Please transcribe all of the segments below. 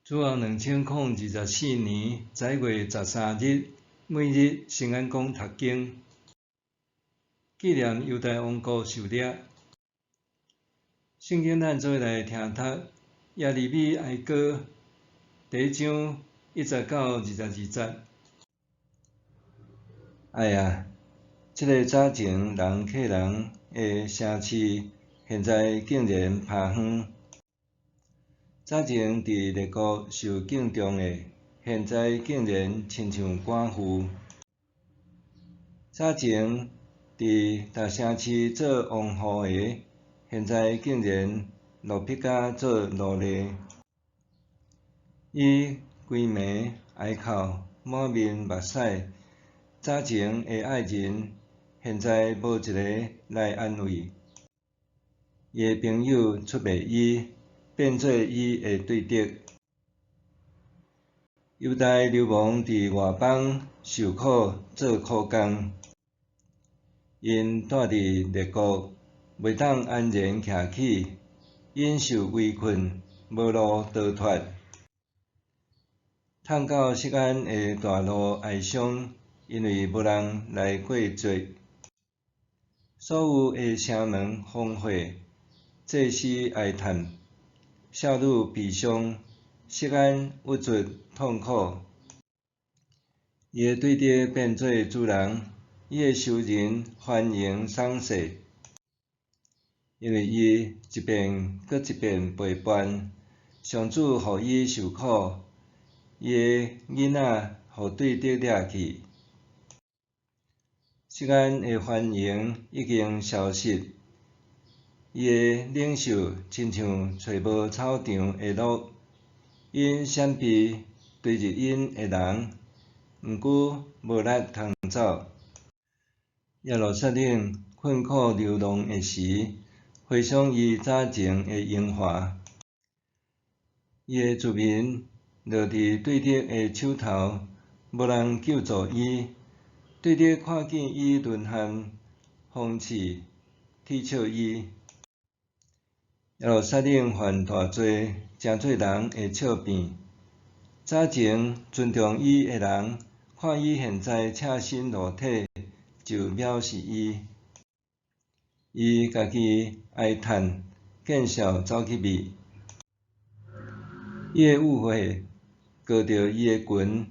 主後2024年11月13日，每日聖安講讀經，紀念猶大王國受掠。聖經咱做伙來聽讀耶利米哀歌第一章1節到22節。愛啊，這个早前人客人的城市，現在竟然拋荒。早前佇列國受敬重的，現在竟然親像寡婦。早前佇大城市做王后的，現在竟然落魄甲做奴隸。伊規暝哀哭，滿面目屎。早前的愛人，現在無一个來安慰。伊的朋友出賣伊，變做伊的對敵。猶大流亡佇外邦受苦做苦工，𪜶蹛佇列國，袂當安然徛起，𪜶受圍困，無路逃脫。痛到錫安的大路哀傷，因為無人來過節。所有的城門荒廢，祭司哀嘆，少女悲傷，錫安鬱卒痛苦。伊的對敵變做主人，伊的仇人歡迎賞賜，因為伊一遍閣一遍背叛，上主予伊受苦，伊的囡仔予對敵掠去。錫安的繁榮已經消失，伊的領袖親像揣無草場的鹿，𪜶閃避追入𪜶的人，毋過無力通走。耶路撒冷困苦流浪的時，回想伊早前的榮華，伊的子民落佇對敵的手頭，無人救助伊。對敵看見伊淪陷，諷刺、恥笑伊。耶路撒冷犯大罪，成做人的笑柄。早前尊重伊的人，看伊現在赤身露體，就藐視伊。伊家己哀嘆，見笑走去覕。伊的誤會過著伊的裙，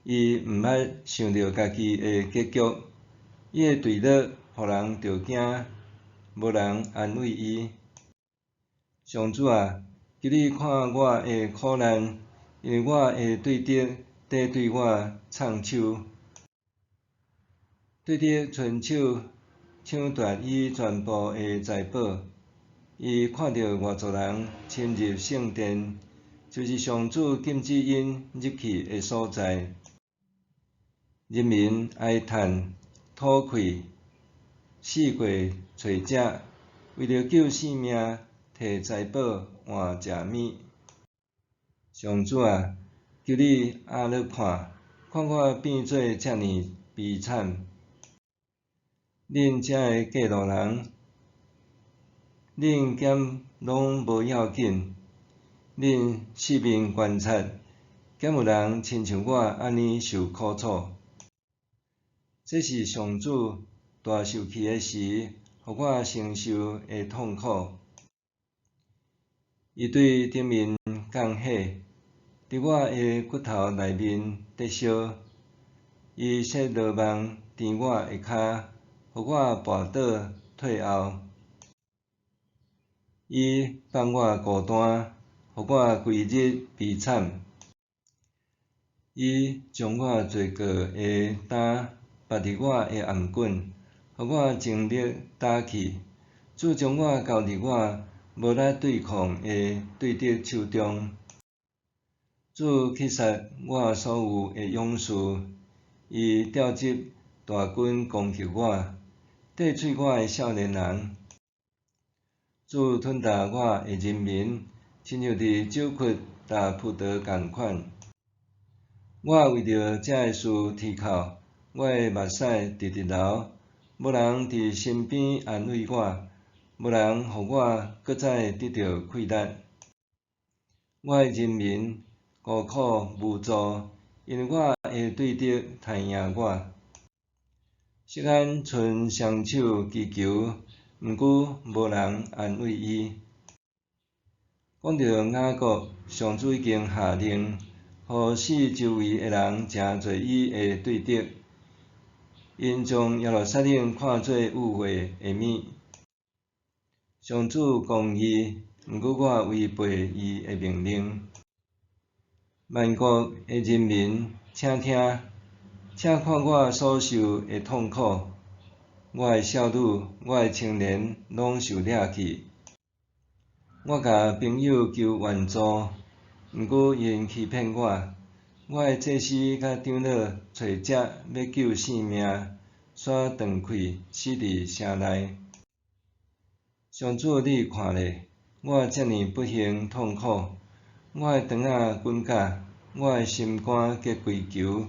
伊毋捌想著家己的結局。伊的墜落，予人著驚，無人安慰伊。上主啊，求你看我的苦難，因為我的對敵佇對我藏手。對敵伸手搶奪伊全部的財寶。伊看著外族人侵入聖殿，就是上主禁止𪜶入去的所在。人民哀嘆、吐氣，四界揣食，為著救性命，提財寶換食物。上主啊，求你壓落看，看我變做遮爾悲慘。恁遮的過路人，恁敢攏無要緊？恁四面觀察，敢有人親像我按呢受苦楚？這是上主大受氣的時，予我承受的痛苦。伊對頂面降火，佇我的骨頭內面咧燒。伊設羅網纏我的跤，予我跋倒退後。伊放我孤單，予我規日悲慘。伊將我罪過的擔縛佇我的頷頸，予我精力焦去。主將我交佇我無力對抗的對敵手中。主擊殺我所有的勇士，伊調集大軍攻擊我，綴喙我的少年人。主吞噬我的人民，親像佇酒窟焦葡萄仝款。我為著這个事啼哭，我的目屎直直流，無人佇身邊安慰我，無人予我閣再得著氣力。我的人民孤苦無助，因為我的對敵刣贏我。錫安伸雙手祈求，毋過無人安慰伊。講著雅各，上主已經下令，予四周圍的人誠濟伊的對敵，𪜶將耶路撒冷看做污穢的物。上主公義，毋過我違背伊的命令。萬國的人民，請聽，請看我所受的痛苦。我的少女，我的青年，攏受掠去。我共朋友求援助，毋過𪜶欺騙我。我的祭司佮長老揣食欲救性命，煞斷氣死佇城內。上主，你看咧，我遮爾不幸痛苦，我的腸仔滾絞，我的心肝結跪球，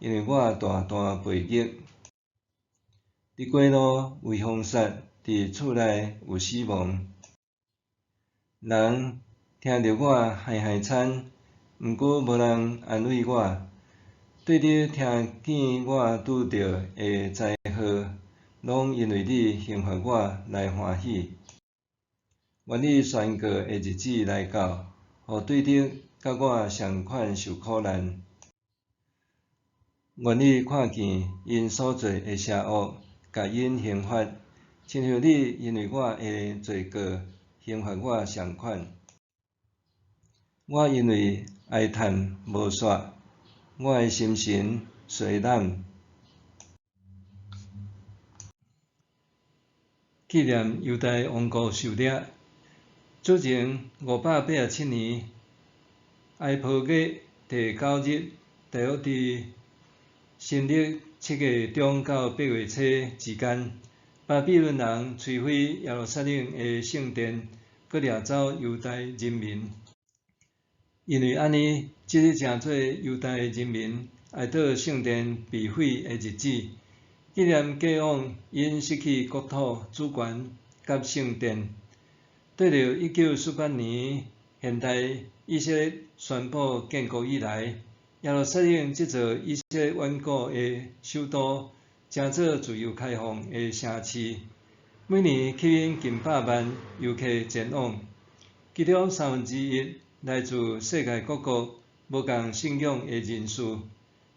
因為我大大背逆。佇街路有兇殺，佇厝內有死亡。人聽著我害害慘，毋過無人安慰我。對敵聽見我拄著的災禍，攏因為你刑罰我來歡喜。願你宣告的日子來到，予對敵佮我仝款受苦難。願你看見𪜶所做的邪惡，共𪜶刑罰，親像你因為我的罪過刑罰我仝款。我因為哀嘆無煞，我的心神衰懶。紀念猶大王國受掠，主前587年，哀婆月第九日，大約佇新曆7月中到8月初之間，巴比倫人摧毀耶路撒冷的聖殿，閣掠走猶大人民。因為按呢，這日成做猶大人民哀悼聖殿被毀的日子，紀念過往𪜶失去國土主權佮聖殿。對著1948年現代以色列宣布建國以來，耶路撒冷這座以色列遠古的首都，成做自由開放的城市，每年吸引近百萬遊客前往，其中1/3來自世界各國無仝信仰的人士，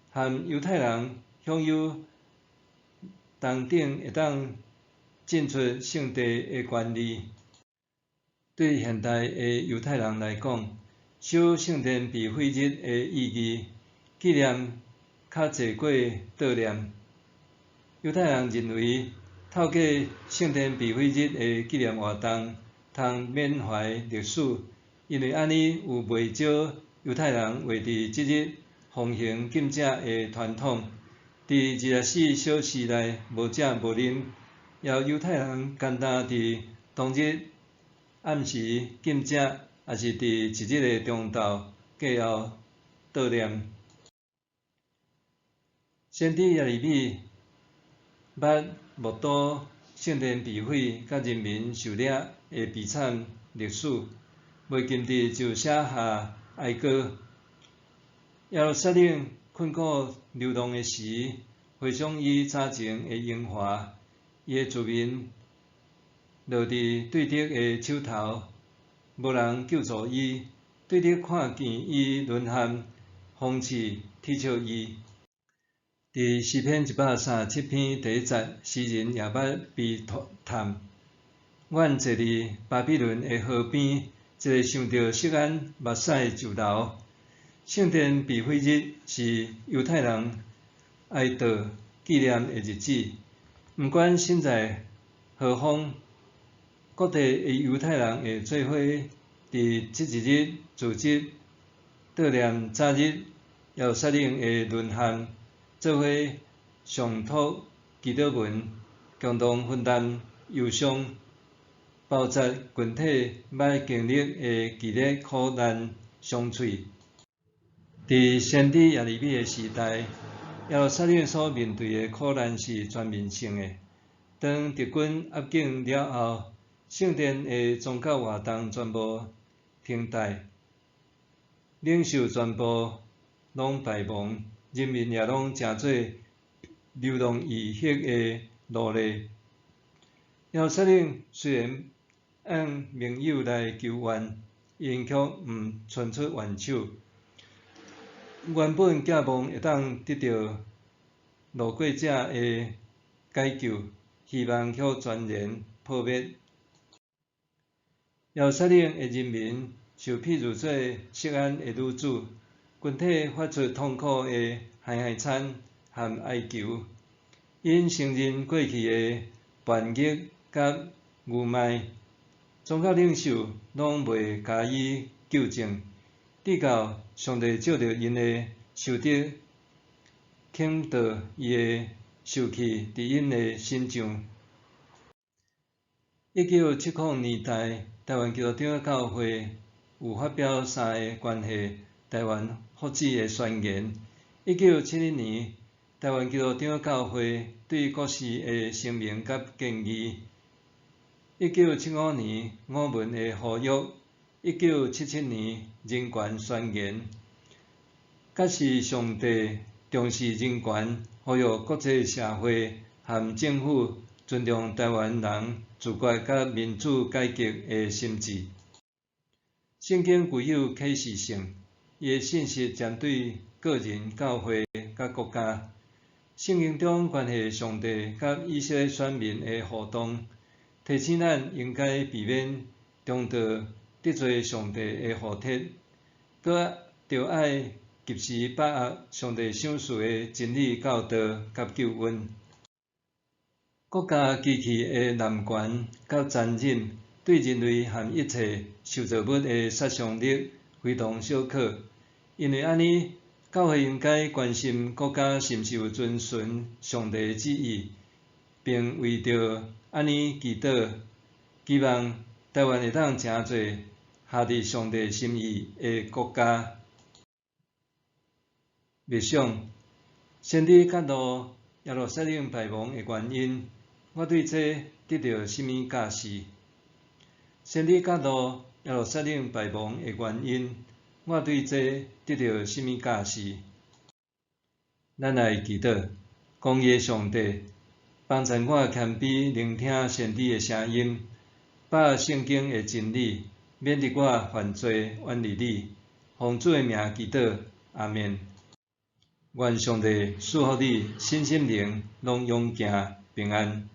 和猶太人享有同等會當進出聖地的權利。對現代的猶太人來講，守聖殿被毀日的意義，紀念較濟過悼念。猶太人認為，透過聖殿被毀日的紀念活動，通緬懷歷史，因為按呢有袂少猶太人會佇這日奉行禁食的傳統，佇24小時內無食無啉，也有猶太人干焦佇當日暗時禁食，抑是佇一日的中晝過後悼念。先知耶利米捌目睹聖殿被毀，佮人民受掠的悲慘歷史，袂禁佇就寫下哀歌。耶路撒冷困苦流浪的時，回想伊早前的榮華，伊的子民落佇對敵的手頭，無人救助伊。對敵看見伊淪陷，諷刺恥笑伊。佇詩篇137篇第一節，詩人也捌悲嘆：阮坐佇巴比倫的河邊，一个想著錫安，目屎就流。聖殿被毀日是猶太人哀悼紀念的日子。毋管身在何方，各地的猶太人會做伙佇這一日組織悼念早日耶路撒冷的淪陷，做伙誦讀祈禱文，共同分擔憂傷，包紮群體捌經歷的劇烈苦難傷喙。佇先知耶利米的時代，耶路撒冷所面對的苦難是全面性的。當敵軍壓境了後，聖殿的宗教活動全部停滯。领袖全部攏败亡，人民也攏成做流浪異域的奴隸。耶路撒冷雖然按盟友來求援，𪜶卻毋伸出援手。原本寄望會當得著路過者的解救，希望卻全然破滅。耶路撒冷的人民受譬喻做錫安的女子，群體發出痛苦的哀哀嘆和哀求，𪜶承認過去的叛逆佮愚昧，宗教領袖攏袂加以糾正，直到上帝藉著𪜶的修德，傾倒伊的受氣佇𪜶的身上。1970年代，台灣基督長老教會有發表三个關係台灣福祉的宣言。1971年，台灣基督長老教會對國事的聲明佮建議。1975年，五文的呼籲。1977年，人權宣言。假使上帝重視人權，呼籲國際社會和政府尊重台灣人自決佮民主改革的心志。聖經具有啟示性，伊的信息針對個人、教會佮國家。聖經中關係上帝佮以色列選民的互動，提醒咱應該避免重蹈得罪上帝的覆轍，閣著愛及時把握上帝賞賜的真理教導佮救恩。國家機器的濫權佮殘忍，對人類和一切受造物的殺傷力非同小可。因為按呢，教會應該關心國家是毋是有遵循上帝旨意，並為著按呢祈禱，期望台灣會當成做合佇上帝心意的國家。默想，先知揭露耶路撒冷敗亡的原因，我對這得著啥物教示？先知揭露耶路撒冷敗亡的原因，我對這得著啥物教示？咱來祈禱，公義的上帝，幫助我謙卑聆聽先知的聲音，把握聖經的真理，免得我犯罪遠離你。奉主的名祈禱，阿們。願上帝賜福你，身心靈攏勇健平安。